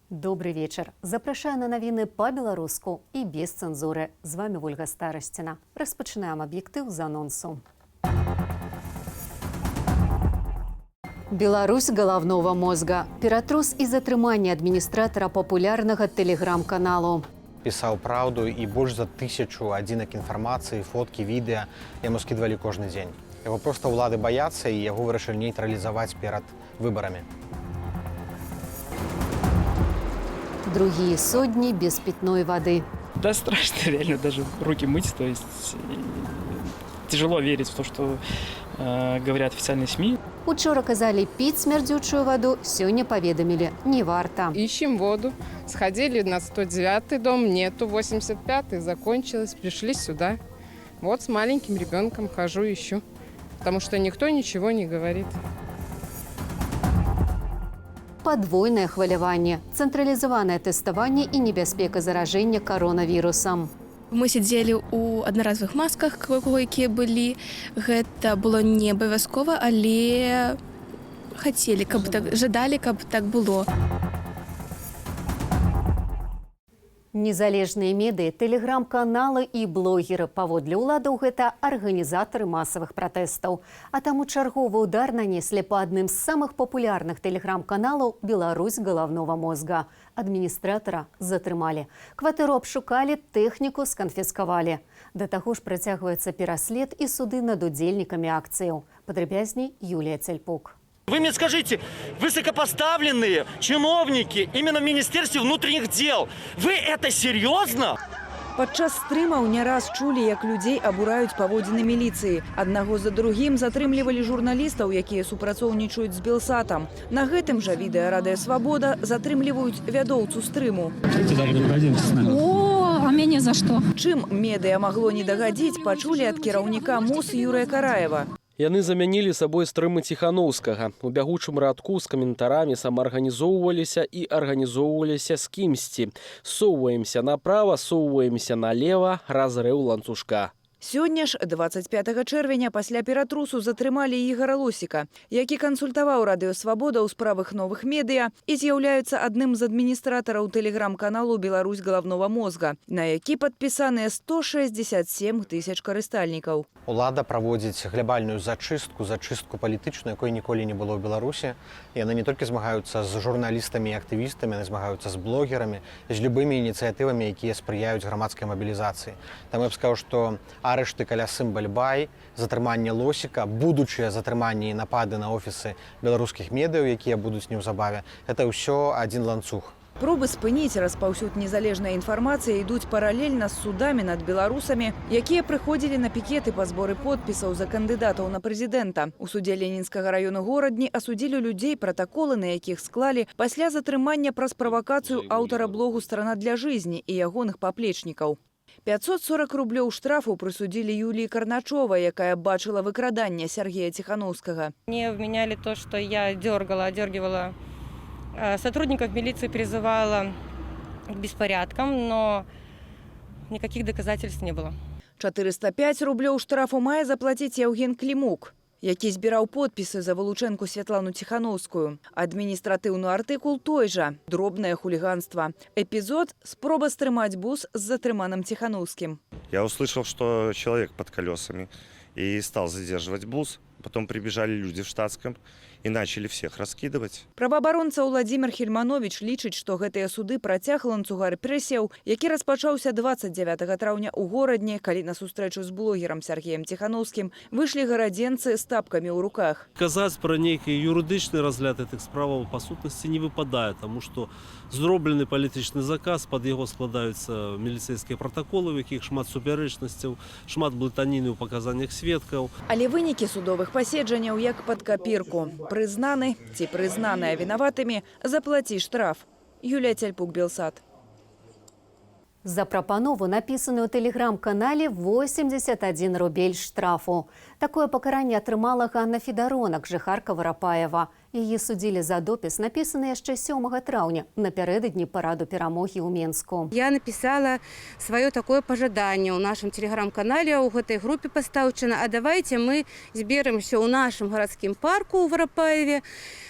Добры вечар. Запрашаю на навіны па-беларуску і без цэнзуры. З вами Вольга Старасціна. Распачынаем аб'ектыў з анонсу. Беларусь головного мозга. Ператрус і затрыманне адміністратара папулярнага тэлеграм-каналу. Пісаў праўду, і больш за 1000 адзінак інфармацыі, фоткі, відэа яму скідвалі кожны дзень. Яго проста ўлады баяцца, і яго вырашылі нейтралізаваць перад выбарамі. Другие сотни без питной воды. Да, страшно реально даже руки мыть, то есть тяжело верить в то, что говорят официальные СМИ. Учора казалі піць смярдзючую ваду, сёння паведамілі: не варта. Ищем воду. Сходили на 109 дом, нету, 85-й закончилось, пришли сюда. Вот с маленьким ребенком хожу, ищу, потому что никто ничего не говорит. Падвойнае хваляванне, цэнтралізаванае тэставанне і небяспека заражэння каронавірусам. Мы сядзелі ў аднаразовых масках, кого якія былі. Гэта было не абавязкова, але хацелі, каб так жадалі, каб так было. Незалежныя медыі, тэлеграм-каналы і блогеры, паводле ўладаў, гэта арганізатары масавых пратэстаў. А таму чарговы удар нанеслі па адным з самых папулярных тэлеграм-каналаў «Беларусь головного мозга». Адміністратара затрымалі. Кватэру абшукалі, тэхніку сканфіскавалі. Да таго ж працягваецца пераслед і суды над удзельнікамі акцыяў. Падрабязней Юлія Цельпук. Вы мне скажите, высокопоставленные чиновники именно в Министерстве внутренних дел, вы это серьезно? Падчас стрымаў не раз чулі, як людзей абураюць паводзіны міліцыі. Аднаго за другім затрымлівалі журналістаў, якія супрацоўнічаюць з Белсатам. На гэтым жа відэа Радыё Свабода затрымліваюць вядоўцу стрыму. О, а мяне за што? Чым медыа магло не дагадзіць, пачулі ад кіраўніка МУС Юрыя Караева. Яны замянілі сабой стрымы Ціханаўскага. У бягучым радку з каментарамі самаарганізоўваліся і арганізоўваліся з кімсьці. Соўваемся направа, соўваемся налева, разрыў ланцужка. Сёння ж, 25 чэрвеня, пасля ператрусу затрымалі Ігара Лосіка, які кансультаваў Радыё Свабода ў справах новых медыа і з'яўляецца адным з адміністратараў тэлеграм-каналу «Беларусь головного мозга», на які падпісаныя 167 тысяч карыстальнікаў. Улада праводзіць глябальную зачыстку, зачыстку палітычную, якой ніколі не было ў Беларусі. Яны не толькі змагаюцца з журналістамі і актывістамі, яны змагаюцца з блогерамі, з любымі ініцыятывамі, якія спрыяюць грамадскай мабілізацыі. Таму я б сказаў, што арышты каля Сымбальбай, затрыманне Лосіка, будучыя затрыманні і напады на офісы беларускіх медыяў, якія будуць неўзабаве, это ўсё адзін ланцуг. Пробы спыніць распаўсюд незалежнай інфармацыі ідуць паралельна з судамі над беларусамі, якія прыходзілі на пікеты па зборы подпісаў за кандыдатаў на прэзідэнта. У судзе Ленінскага раёну Горадні асудзілі людзей, пратаколы на якіх склалі пасля затрымання праз правакацыю аўтара блогу «Страна для жизни» і ягоных паплечнікаў. 540 рублёў штрафу прысудзілі Юліі Карначовай, якая бачыла выкраданне Сергея Тихановскага. Мне вменяли то, что я дергала, одергивала сотрудников милиции, призывала к беспорядкам, но никаких доказательств не было. 405 рублёў штрафу мае заплаціць Яўген Клімук, які збіраў подпісы за вылучэнку Святлану Ціханаўскую. Адміністратыўны артыкул той жа – дробнае хуліганства. Эпізод – спроба стрымаць бус з затрыманым Ціханаўскім. Я услышал, что человек под колесами, и стал задерживать бус. Потом прибежали люди в штатском и начали всех раскидывать. Праваабаронца Уладзімір Хельманович лічыць, што гэтыя суды працяг ланцуга рэпрэсіяў, які распачаўся 29 траўня ў Горадні, калі на сустрэчу з блогерам Сергеем Ціханаўскім выйшлі гарадзенцы з тапкамі ў руках. Казаць пра нейкі юрыдычны разгляд гэтых справаў па сутнасці не выпадае, таму што зроблены палітычны заказ, пад яго складаюцца міліцэйскія пратаколы, у якіх шмат супярэчнасцяў, шмат блытаніны ў паказаннях сведкаў. Але вынікі судовых паседжанняў як пад капірку. Прызнаны ці прызнаная вінаватымі, заплаці штраф. Юлія Цяльпук, Белсат. За прапанову, напісаную ў тэлеграм-канале, 81 рубель штрафу. Такое пакаранне атрымала Ганна Федаронак, жыхарка Варапаева. Яе судзілі за допіс, напісаны яшчэ 7 траўня напярэдадні параду Перамогі ў Менску. Я написала свое такое пожаданне ў нашем телеграм-канале, у гэтай групе пастаўчына: а давайте мы зберемся ў нашем гарадскім парку ў Варапаеве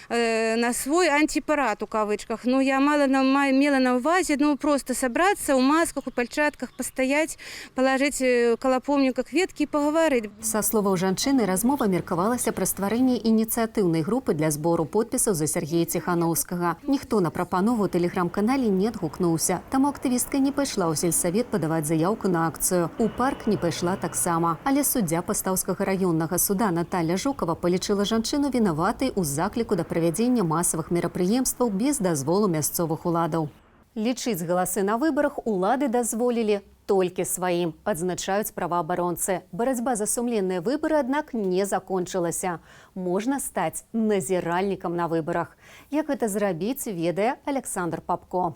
на свой антипарад у кавычках. Ну, я мела на увазе, ну, просто собраться у масках, у пальчатках, постоять, положить каля помніка кветкі і пагаварыць. Са словаў жанчыны, размова меркавалася пра стварэнне ініцыятыўнай групы для збору подпісаў за Сяргея Ціханоўскага. Ніхто на прапанову ў тэлеграм-канале не адгукнуўся. Таму актывістка не пайшла ў сельсавет падаваць заяўку на акцыю. У парк не пайшла таксама. Але суддзя Пастаўскага раённага суда Наталля Жукава палічыла жанчыну вінаватай у закліку да правядзення масавых мерапрыемстваў без дазволу мясцовых уладаў. Лічыць галасы на выбарах улады дазволілі толькі сваім, адзначаюць праваабаронцы. Барацьба за сумленныя выбары, аднак, не закончылася. Можна стаць назіральнікам на выбарах. Як гэта зрабіць, ведае Аляксандр Папко.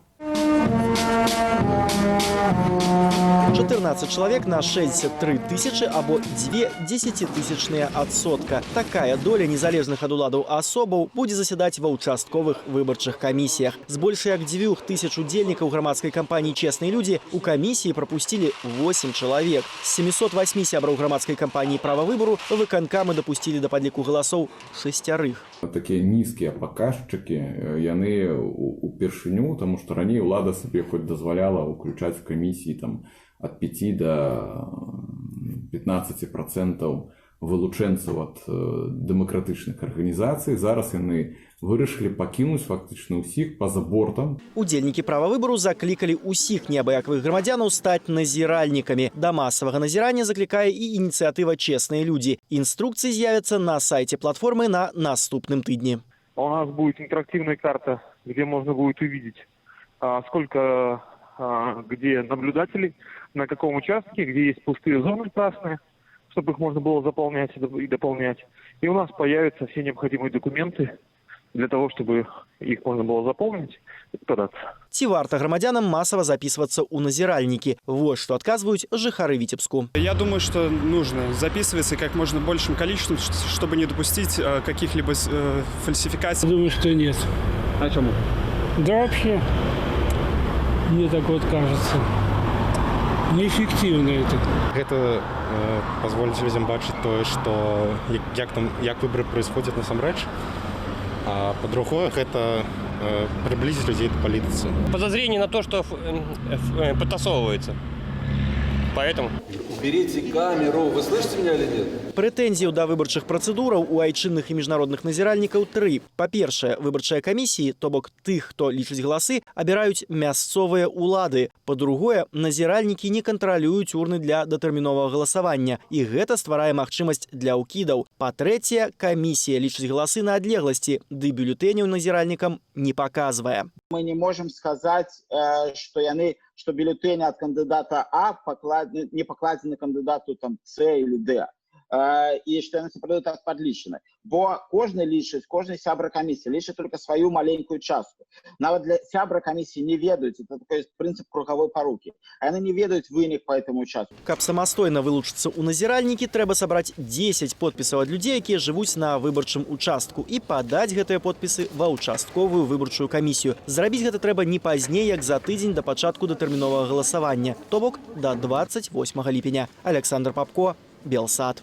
14 чалавек на 63 тысячы або 0,002%. Такая доля незалежных ад уладаў асобаў будзе засядаць ва ўчастковых выбарчых камісіях. З больш як 2000 удзельнікаў грамадскай кампаніі «Честные люди» у камісіі прапусцілі 8 чалавек. З 708 сябраў грамадскай кампаніі «Права выбару» выканкамы дапусцілі да падліку галасоў шасцярых. Такія нізкія паказчыкі яны упершыню, таму што раней улада сабе хоць дазваляла ўключаць в камісіі там ад 5 до 15% вылучэнцаў ад дэмакратычных арганізацый. Зараз яны вырашылі пакінуць фактычна ўсіх па-за бортам. Удзельнікі «Права выбару» заклікалі ўсіх неабыякавых грамадзянаў стаць назіральнікамі. Да масавага назірання заклікае і ініцыятыва «Честные люди». Інструкцыі з'явяцца на сайце платформы на наступным тыдні. У нас будет интерактивная карта, где можно будет увидеть, сколько где наблюдателей, на каком участке, где есть пустые зоны красные, чтобы их можно было заполнять и дополнять. И у нас появятся все необходимые документы для того, чтобы их можно было заполнить и податься. Ці варта грамадзянам масава запісвацца ў назіральнікі? Вось што адказваюць жыхары Віцебску. Я думаю, что нужно записываться как можно большим количеством, чтобы не допустить каких-либо фальсификаций. Думаю, что нет. А чаму? Да вообще, мне так вот кажется. Неэффективно это. Гэта позволіць людзям бачыць тое, што як там, як выборы происходят насамрэч. А па-другое, гэта прыблізіць людзей да палітыцы. Подозрение на то, что подтасовывается. Поэтому. Уберите камеру. Вы слышите меня или нет? Прэтэнзіяў да выбарчых працэдураў у айчынных і міжнародных назіральнікаў тры. Па-першае, выбарчыя камісіі, то бок тых, хто лічыць галасы, абіраюць мясцовыя ўлады. Па-другое, назіральнікі не кантралююць урны для датэрміновага галасавання, і гэта стварае магчымасць для ўкідаў. Па-трэцяе, камісія лічыць галасы на адлегласці, ды бюлетэняў назіральнікам не паказвае. Мы не можем сказать, что яны, что бюллетени от кандидата А не пакладзены кандидату там С или Д. І што яны сапраўды так падлічаны. Бо кожны лічыць, кожны сябра камісіі лічыць только сваю маленькую частку. Нават для сябра камісіі не ведаюць, это такой прынцып круговой поруки. А яны не ведаюць вынік по этому участку. Каб самастойна вылучыцца ў назіральнікі, трэба сабраць 10 подпісаў ад людзей, якія жывуць на выбарчым участку, і падаць гэтыя подпісы ва ўчастковую выбарчую камісію. Зрабіць гэта трэба не пазней, як за тыдзень да пачатку датэрміновага галасавання, то бок да 28 ліпеня. Аляксандр Папко, Белсат.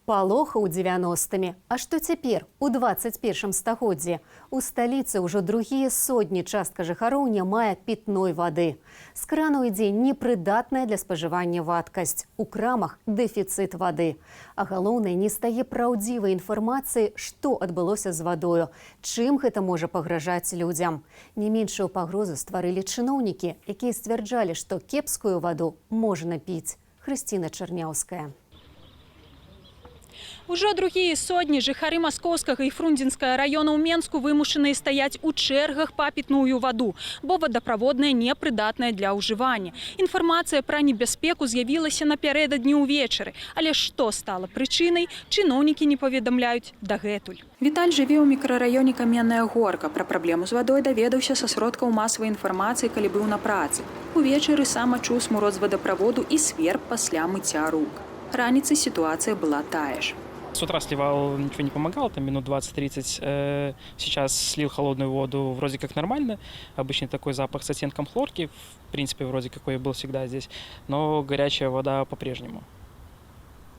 Палохаў 90-мі. А што цяпер, у 21 стагоддзі? У сталіцы ўжо другія содні частка жыхароў не мае пітной вады. З кранаў ідзе непрыдатная для спажывання вадкасць. У крамах дэфіцыт вады. А галоўнае, не стае праўдзівай інфармацыі, што адбылося з вадою, чым гэта можа пагражаць людзям. Не меншую пагрозу стварылі чыноўнікі, якія сцвярджалі, што кепскую ваду можна піць. Хрысціна Чарняўская. Ужо другія содні жыхары Маскоўскага і Фрунзенскага раёна ў Менску вымушаныя стаяць у чэргах па пітную ваду, бо вадаправодная непрыдатная для ўжывання. Інфармацыя пра небяспеку з'явілася напярэдадні ўвечары, але што стала прычынай, чыноўнікі не паведамляюць дагэтуль. Віталь жыве ў мікрараёне Каменная Горка. Пра праблему з вадой даведаўся са сродкаў масавай інфармацыі, калі быў на працы. Увечары сам адчуў смурод з вадаправоду і сверб пасля мыцця рук. Раніцай сітуацыя была тая ж. С утра сливал, ничего не помогало, там минут 20-30. Сейчас слил холодную воду, вроде как нормально. Обычный такой запах с оттенком хлорки, в принципе, вроде какой и был всегда здесь. Но горячая вода по-прежнему.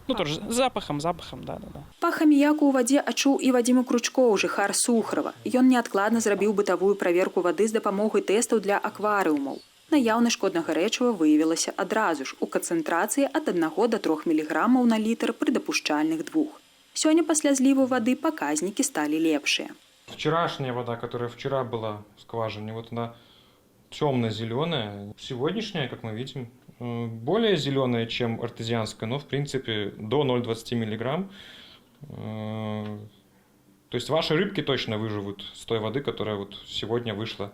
Ну, тоже с запахом, запахом, да. Пах аміяку ў вадзе адчуў і Вадзім Кручкоў, жыхар Сухрава. Ён неадкладна зрабіў бытавую праверку вады з дапамогай тэстаў для акварыумаў. Наяўнасць шкоднага рэчыва выявілася адразу ж у канцэнтрацыі ад 1 до 3 міліграмаў на літр пры дапушчальных двух. Сёння пасля зліву вады паказнікі сталі лепшыя. Вчерашняя вода, которая вчера была в скважине, вот она темно-зеленая. Сегодняшняя, как мы видим, более зеленая, чем артезианская, но в принципе до 0,20 миллиграмм. То есть ваши рыбки точно выживут с той воды, которая вот сегодня вышла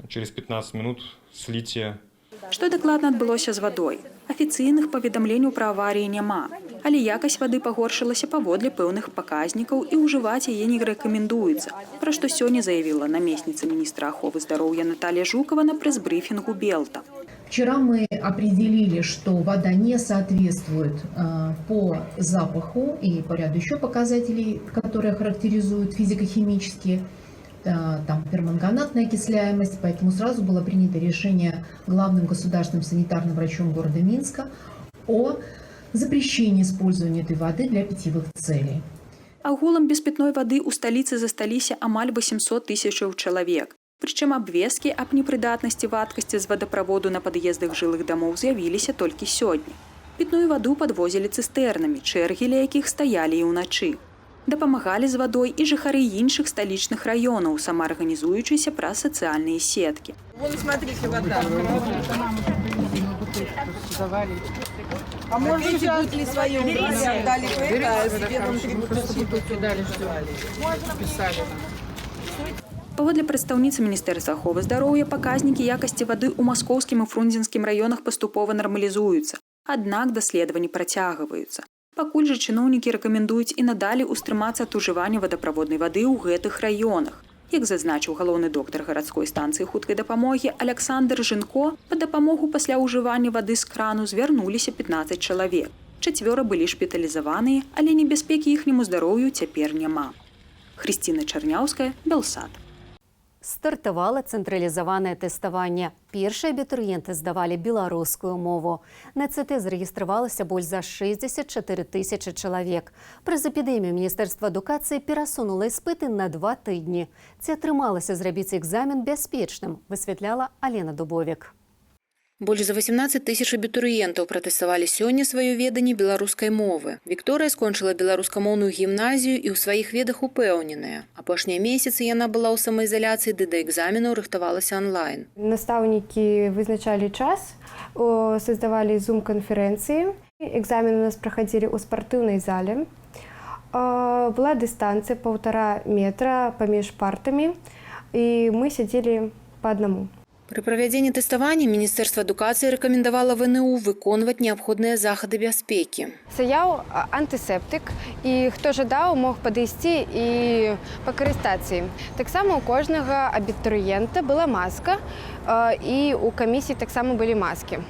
через 15 минут слития. Што дакладна адбылося з вадой? Афіцыйных паведамленняў пра аварыі няма. Але якасць вады пагоршылася паводле пэўных паказнікаў, і ўжываць яе не рэкамендуецца. Пра што сёння заявіла намесніца міністра аховы здароўя Наталья Жукова на прэс-брыфінгу Белта. Вчера мы определили, что вода не соответствует по запаху и по ряду еще показателей, которые характеризуют физико-химически, там перманганатная окисляемость, поэтому сразу было принято решение главным государственным санитарным врачом города Минска о запрещении использования этой воды для питьевых целей. Агулам без пітной вады ў сталіцы засталіся амаль 800 тысячаў чалавек. Прычым абвесткі аб непрыдатнасці вадкасці з вадаправоду на пад'ездах жылых дамоў з'явіліся толькі сёння. Пітную ваду падвозілі цыстэрнамі, чэргі ля якіх стаялі і ўначы. Дапамагалі з вадой і жыхары іншых сталічных раёнаў, самаарганізуючыся праз сацыяльныя сеткі. Вон, смотрите, вода. А может быть, бутли свои убрали, отдали это, а себе там три бутылки дали, что писали. Паводле прадстаўніцы міністэрства аховы здароўя, паказнікі якасці вады ў маскоўскім і фрунзенскім раёнах паступова нармалізуюцца. Аднак даследаванні працягваюцца. Пакуль жа чыноўнікі рэкамендуюць і надалей устрымацца ад ужывання вадаправоднай вады ў гэтых раёнах. Як зазначыў галоўны доктар гарадской станцыі хуткай дапамогі Аляксандр Жынко, па дапамогу пасля ўжывання вады з крану звярнуліся 15 чалавек. Чацвёра былі шпіталізаваныя, але небяспекі іхняму здароўю цяпер няма. Хрысціна Чарняўская, Белсат. Стартавала цэнтралізаванае тэставанне. Першыя абітурыенты здавалі беларускую мову. На ЦТ зарэгістравалася больш за 64 тысячы чалавек. Праз эпідэмію міністэрства адукацыі перасунула іспыты на 2 тыдні. Ці атрымалася зрабіць экзамен бяспечным, высвятляла Алена Дубовік. Больш за 18 тысяч абітурыентаў пратэставалі сёння сваё веданне беларускай мовы. Вікторыя скончыла беларускамоўную гімназію і ў сваіх ведах упэўненая. Апошнія месяцы яна была ў самаізаляцыі ды да экзаменаў рыхтавалася анлайн. Настаўнікі вызначалі час, создавали зум-канферэнцыі. Экзамены у нас праходзілі ў спартыўнай зале. Была дыстанцыя 1,5 метра паміж партамі, і мы сядзелі по аднаму. Пры правядзенні тэставання міністэрства адукацыі рэкамендавала ВНУ выконваць неабходныя захады бяспекі. Стаяў антысептык, і хто жадаў, мог падысці і пакарыстацца ім. Таксама у кожнага абітурыента была маска, і у камісіі таксама былі маскі.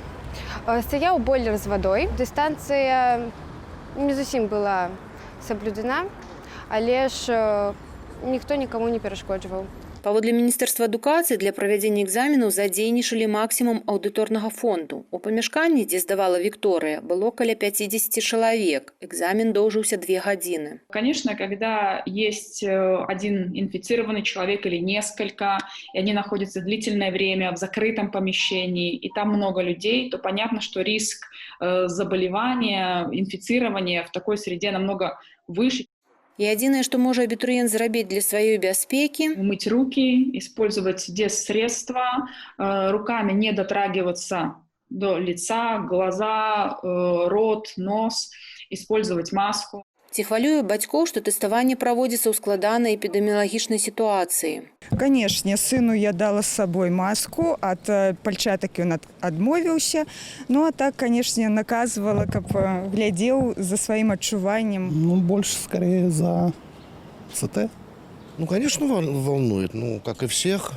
Стаяў бойлер з вадой. Дыстанцыя не зусім была соблюдена, але ж ніхто нікому не перашкоджваў. Паводле міністэрства адукацыі, для правядзення экзаменаў задзейнічалі максімум аўдыторнага фонду. У памяшканні, дзе здавала Вікторыя, было каля 50 чалавек. Экзамен доўжыўся 2 гадзіны. Конечно, когда есть один инфицированный человек или несколько, и они находятся длительное время в закрытом помещении, и там много людей, то понятно, что риск заболевания, инфицирования в такой среде намного выше. І адзінае, што можа абітурыент зрабіць для сваёй бяспекі: Мыть руки, использовать дезсредства, руками не дотрагиваться до лица, глаза, рот, нос, использовать маску. Ці хвалюе бацькоў, што тэставанне праводзіцца ў складанай эпідэміялагічнай сітуацыі? Конечно, сыну я дала с собой маску, от пальчатак ён адмовіўся. Ну а так, конечно, наказывала, каб глядзеў за сваім адчуваннем. Ну, больше скорее за ЦТ. Ну, конечно, волнует. Ну, как и всех.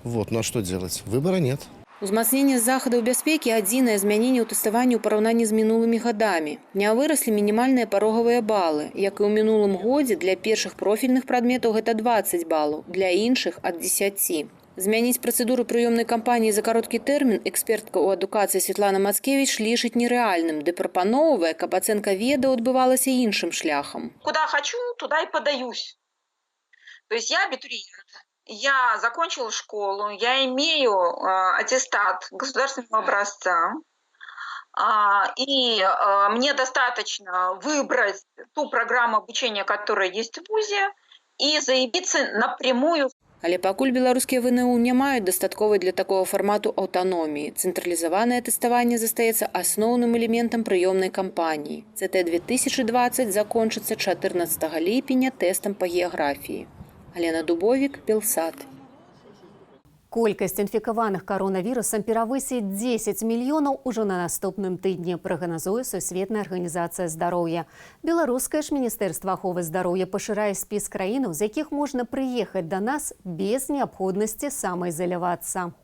Вот, ну а что делать? Выбора нет. Узмацненне захадаў бяспекі – адзінае змяненне ў тэставанні ў параўнанні з мінулымі гадамі. Не выраслі мінімальныя парогавыя балы. Як і ў мінулым годзе, для першых профільных прадметаў гэта 20 балаў, для іншых – ад 10. Змяніць працэдуру прыёмнай кампаніі за кароткі тэрмін экспертка ў адукацыі Светлана Мацкевіч лічыць нерэальным, ды прапаноўвае, каб ацэнка ведаў адбывалася іншым шляхам. Куда хочу, туда и подаюсь. То есть я абитуриент. Я закончила школу, я имею аттестат государственного образца, и мне достаточно выбрать ту программу обучения, которая есть в ВУЗе, и заявиться напрямую. Але пакуль беларускія ВНУ не маюць дастатковай для такога фармату аўтаноміі. Цэнтралізаванае тэставанне застаецца асноўным элементам прыёмнай кампаніі. ЦТ-2020 закончыцца 14 ліпеня тэстам па геаграфіі. Алена Дубовік, Белсат. Колькасць інфікаваных каронавірусам перавысіць 10 мільёнаў ужо на наступным тыдні, прагназуе Сусветная арганізацыя здароўя. Беларускае ж міністэрства аховы здароўя пашырае спіс краінаў, з якіх можна прыехаць да нас без неабходнасці самаізалявацца.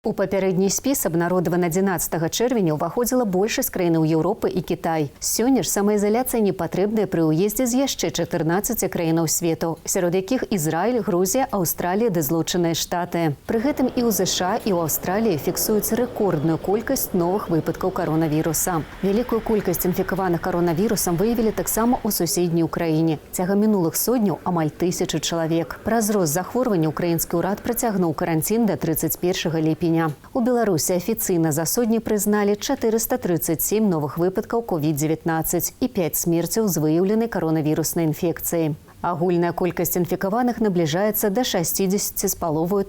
У папярэдні спіс, абнародаваны 11 чэрвеня, ўваходзіла большасць краінаў Еўропы і Кітай. Сёння ж самаізаляцыя не патрэбная пры ўездзе з яшчэ 14 краінаў свету, сярод якіх Ізраіль, Грузія, Аўстралія ды Злучаныя Штаты. Пры гэтым і ў ЗША, і ў Аўстраліі фіксуюць рэкордную колькасць новых выпадкаў каронавіруса. Вялікую колькасць інфікаваных каронавірусам выявілі таксама ў суседняй Украіне. Цягам мінулых сотняў амаль 1000 чалавек. Праз рост захворвання украінскі ўрад працягнуў каранцін да 31 ліпеня. У Беларусі афіцыйна за сотні прызналі 437 новых выпадкаў COVID-19 і 5 смерцяў з выяўленай каронавіруснай інфекцыяй. Агульная колькасць інфікаваных набліжаецца да 60,5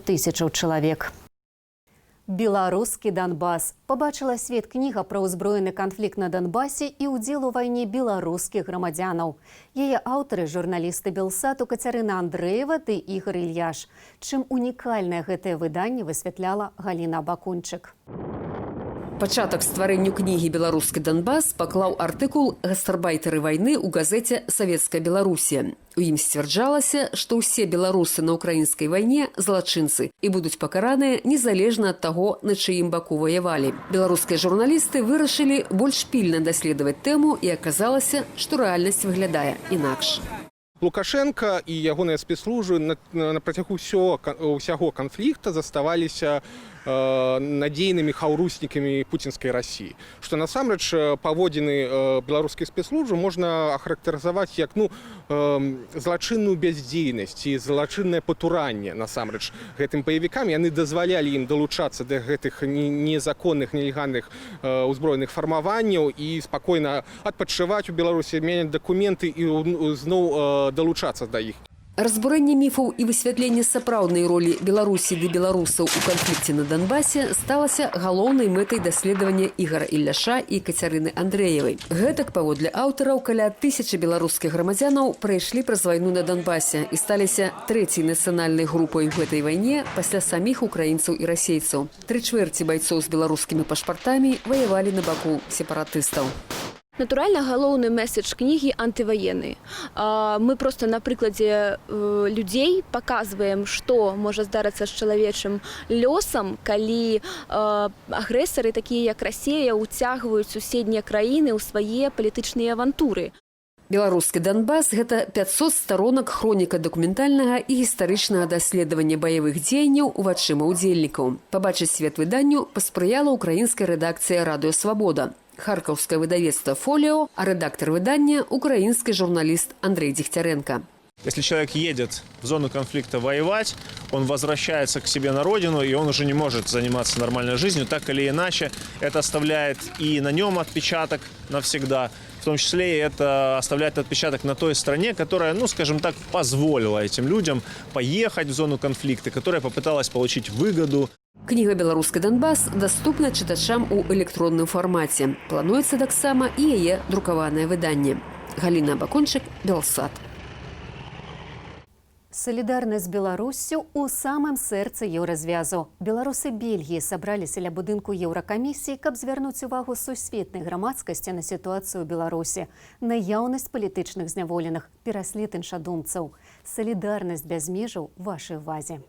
тысячаў чалавек. Беларускі Донбас. Пабачыла свет кніга пра ўзброены канфлікт на Донбасе і ўдзел у вайне беларускіх грамадзянаў. Яе аўтары журналісты Белсату Кацярына Андрэева ды Ігар Ільяш. Чым унікальнае гэтае выданне, высвятляла Галіна Абакунчык. Пачатак стварэнню кнігі «Беларускі Донбас» паклаў артыкул «Гастарбайтары вайны» ў газеце «Савецкая Беларусія». У ім сцвярджалася, што ўсе беларусы на украінскай вайне злачынцы і будуць пакараныя незалежна ад таго, на чыім баку ваявалі. Беларускія журналісты вырашылі больш пільна даследаваць тэму, і аказалася, што рэальнасць выглядае інакш. Лукашэнка і ягоныя спецслужбы на працягу ўсяго канфлікта заставаліся надзейнымі хаўруснікамі пуцінскай Расіі. Што насамрэч паводзіны беларускіх спецслужб можна ахарактарызаваць як злачынную бяздзейнасць і злачыннае патуранне насамрэч гэтым баевікам. Яны дазвалялі ім далучацца да гэтых незаконных, нелегальных узброеных фармаванняў і спакойна адпачываць у Беларусі, мяняць дакументы і зноў далучацца да іх. Разбурэнне міфаў і высвятленне сапраўднай ролі Беларусі ды беларусаў у канфлікце на Донбасе сталася галоўнай мэтай даследавання Ігара Ілляша і Кацярыны Андрэевай. Гэтак, паводле аўтараў, каля 1000 беларускіх грамадзянаў прайшлі праз вайну на Донбасе і сталіся трэцяй нацыянальнай групай у гэтай вайне пасля саміх украінцаў і расейцаў. 3/4 байцоў з беларускімі пашпартамі ваявалі на баку сепаратыстаў. Натуральна, галоўны месседж кнігі антываенны. Мы проста на прыкладзе людзей паказваем, што можа здарыцца з чалавечым лёсам, калі агрэсары, такія як Расея, уцягваюць суседнія краіны ў свае палітычныя авантуры. Беларускі Донбас – гэта 500 старонак хроніка дакументальнага і гістарычнага даследавання баявых дзеянняў вачыма ўдзельнікаў. Пабачыць свет выданню паспрыяла украінская рэдакцыя «Радыё Свабода», харкаўскае выдавецтва «Фоліо», а рэдактар выдання – украінскі журналіст Андрей Дегтяренко. Если человек едет в зону конфликта воевать, он возвращается к себе на родину, и он уже не может заниматься нормальной жизнью. Так или иначе, это оставляет и на нем отпечаток навсегда. В том числе и это оставляет отпечаток на той стране, которая, ну, скажем так, позволила этим людям поехать в зону конфликта, которая попыталась получить выгоду. Кніга «Беларускі Донбас» даступна чытачам у электронным фармаце. Плануецца таксама і яе друкаванае выданне. Галіна Абакунчык, Белсат. Салідарнасць з Беларуссю ў самым сэрцы Еўразвязу. Беларусы Бельгіі сабраліся ля будынку Еўракамісіі, каб звярнуць увагу сусветнай грамадскасці на сітуацыю ў Беларусі, наяўнасць палітычных зняволеных, пераслед іншадумцаў. Салідарнасць без межаў вашай увазе.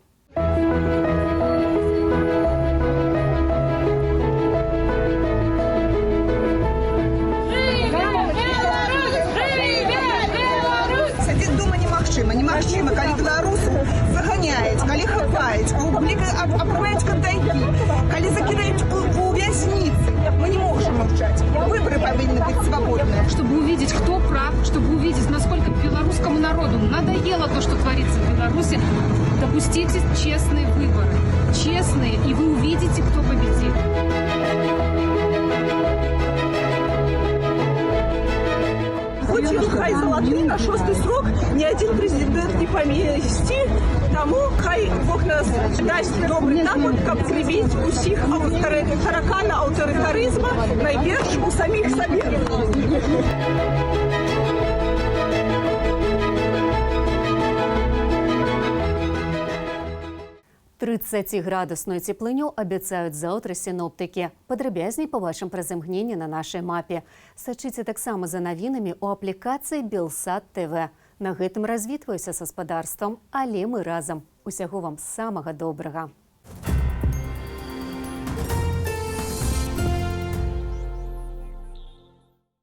народу надоело то, что творится в Беларуси. Допустите честные выборы. Честные, и вы увидите, кто победит. Путін хай залаты на шосты срок ні адзін прэзідэнт не памесці. Таму хай Бог нас дасць добры напад, каб прыбіць усіх таракана аўтарытарызма найперш у саміх сабе. Трыццаціградусную цеплыню абяцаюць заўтра сіноптыкі. Падрабязней пабачым праз імгненне на нашай мапе. Сачыце таксама за навінамі ў аплікацыі Белсат ТВ. На гэтым развітваюся са спадарствам, але мы разам. Усяго вам самага добрага.